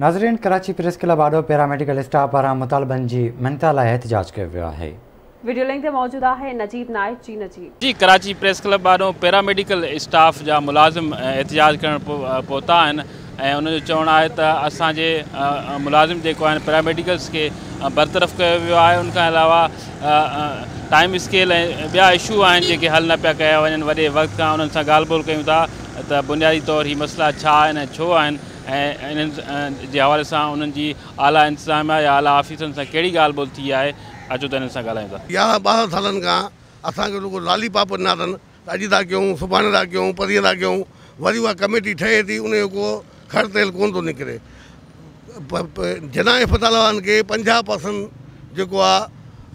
ناظرين Karachi press club آڏو paramedical staff پاران مطالبن جي مڃتا لاء احتجاج ڪيو ويو آهي. وڊيو لنڪ تي موجود آهي نجيب نائچ جي نجيب. جي ڪراچي پريس ڪلب آڏو پيراميڊيڪل اسٽاف جا ملازم احتجاج ڪرڻ پهتا آهن ۽ انهن جو چوڻ آهي ته اسان جي ملازم جيڪو آهن پيراميڊيڪلز کي برطرف ڪيو ويو آهي ان کان علاوه ٽائيم اسڪيل ۽ ٻيا اشو آهن جيڪي حل نه پيا ڪيا وڃن وڏي وقت کان انهن سان ڳالهه ٻولهه ڪيون ٿا ته بنيادي طور هي مسئلا ڇا آهن ۽ ڇو آهن ۽ انهن جي حوالي سان انهن جي اعليٰ انتظاميا يا اعليٰ آفيسرن سان ڪهڙي ڳالهه ٻولهه ٿي آهي، اچو ته انهن سان ڳالهايون ٿا. 11 12 سالن کان اسان کي رڳو لالي پاپ ڏنا اٿن ته اڄ ٿا ڪيون، سڀاڻي ٿا ڪيون، پرينء ٿا ڪيون، وري اها ڪميٽي ٺهي ٿي ان جو ڪو کڙ تيل ڪونه ٿو نڪري. جناح اسپتال وارن کي 50 پرسنٽ جيڪو آ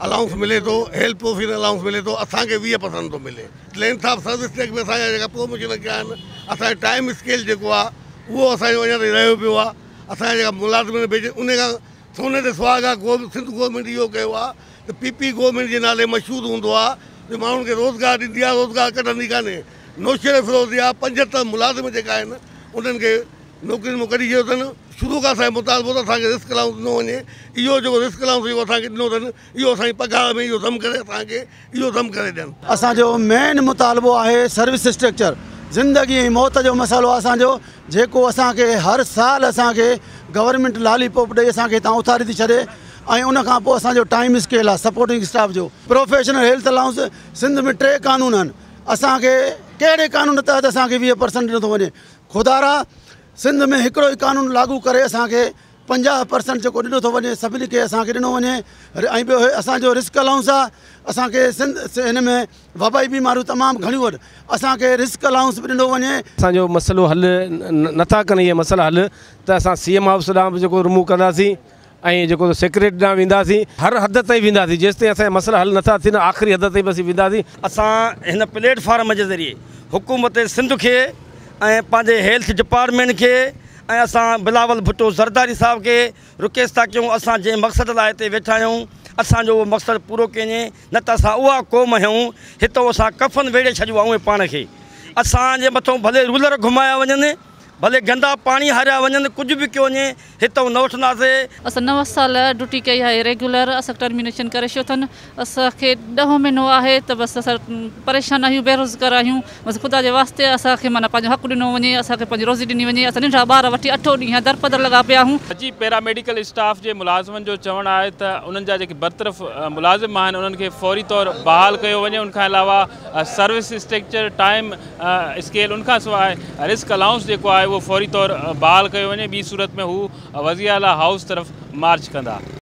الائونس ملي ٿو، هيلٿ پروفيشنل الائونس ملي ٿو، اسان کي 20 پرسنٽ ٿو ملي. لينٿ آف سروس ٽيڪس ۾ اسان جا جيڪا پروموشن ڪيا آهن، اسان جو ٽائيم اسڪيل جيڪو آ اهو اسان جو اڃا تائين رهيو پيو آ. اسان جا جيڪا ملازم ڀيجي ان کان سوني تي سهاڳا سنڌ گورنمينٽ اهو ڪيو آ ته پي پي گورنمينٽ جي نالي مشهور هوندو آ جو ماڻهن کي روزگار ڏيندي آ، روزگار ڪڍندي ڪانهي. نوشهروفيروز جا 75 ملازم جيڪا آهن انهن کي نوڪرين مان ڪڍي ڇڏيو اٿن. شروع کان اسان جو مطالبو ته اسان کي رسڪ الائونس ڏنو وڃي. اهو جيڪو رسڪ الائونس جيڪو اسان کي ڏنو اٿن اهو اسان جي پگهار ۾ اهو ضم ڪري اسان کي اهو ضم ڪري ڏين. اسان جو مين مطالبو آهي سروس اسٽرڪچر زندگي ۽ موت جو مسئلو آهي اسان جو جيڪو اسان کي هر سال اسان کي گورنمينٽ لالي پوپ ڏئي اسان کي هتان اٿاري ٿي ڇڏي ۽ ان کان پوء اسان جو ٽائيم اسڪيل آهي سپورٽنگ اسٽاف جو پروفيشنل هيلٿ الائونس سنڌ ۾ 3 قانون آهن اسان کي ڪهڙي قانون تحت اسان کي 20 پرسنٽ ڏنو ٿو وڃي خدارا سنڌ ۾ هڪڙو ئي قانون لاڳو ڪري اسان کي 50 پرسنٽ جيڪو ڏنو ٿو وڃي سڀني کي اسان کي ڏنو وڃي ۽ ٻيو اسان جو رسڪ الائونس آهي اسان کي سنڌ هن ۾ وبائي بيماريون تمام گهڻيون آهن اسان کي رسڪ الائونس به ڏنو وڃي. اسان جو مسئلو حل نٿا ڪن اهي مسئلا حل ته اسان سي ايم آفيس ڏانهن به جيڪو رمو ڪنداسين ۽ جيڪو سيڪريٽري ڏانهن وينداسين هر حد تائين وينداسين جيستائين اسان جا مسئلا حل نٿا ٿين آخري حد تائين به اسين وينداسين. اسان هن پليٽ فارم جي ذريعي حڪومت سنڌ کي ۽ پنهنجي هيلٿ ڊپارٽمينٽ کي ۽ اسان بلاول ڀٽو زرداري صاحب کي رڪويسٽ ٿا ڪيون اسان جنهن مقصد لاء هتي ويٺا آهيون اسان جو اهو مقصد پورو ڪيو وڃي نه ته اسان اها قوم آهيون هتو اسان ڪفن ويڙهي ڇڏيو آهي پاڻ کي اسان جي مٿون ڀلي رولر گهمايا وڃن ڀلي گندا پاڻي هاريا وڃن ڪجهه به ڪيو وڃي هتو نه اٿنداسي. اسان 9 سال ڊيوٽي ڪئي آهي ريگيولر اسان ٽرمينيشن ڪري ڇڏيو اٿن اسان کي 10 مهينو آهي ته بس اسان پريشان آهيون بيروزگار آهيون بس خدا جي واسطي اسان کي معنيٰ پنهنجو حق ڏنو وڃي اسان کي پنهنجي روزي ڏني وڃي اسان ننڍڙا ٻار وٺي اٺو ڏينهن درپدر لڳا پيا آهيون. جي پيراميڊيڪل اسٽاف جي ملازمن جو چوڻ آهي ته انهن جا جيڪي برطرف ملازم آهن انهن کي فوري طور بحال ڪيو وڃي ان کان علاوه سروس اسٽرڪچر ٽائيم اسڪيل ان کان سواء رسڪ الائونس جيڪو آهي اهو فوري طور بحال ڪيو وڃي ٻي صورت ۾ هو وزيراعليٰ هائوس طرف مارچ ڪندا.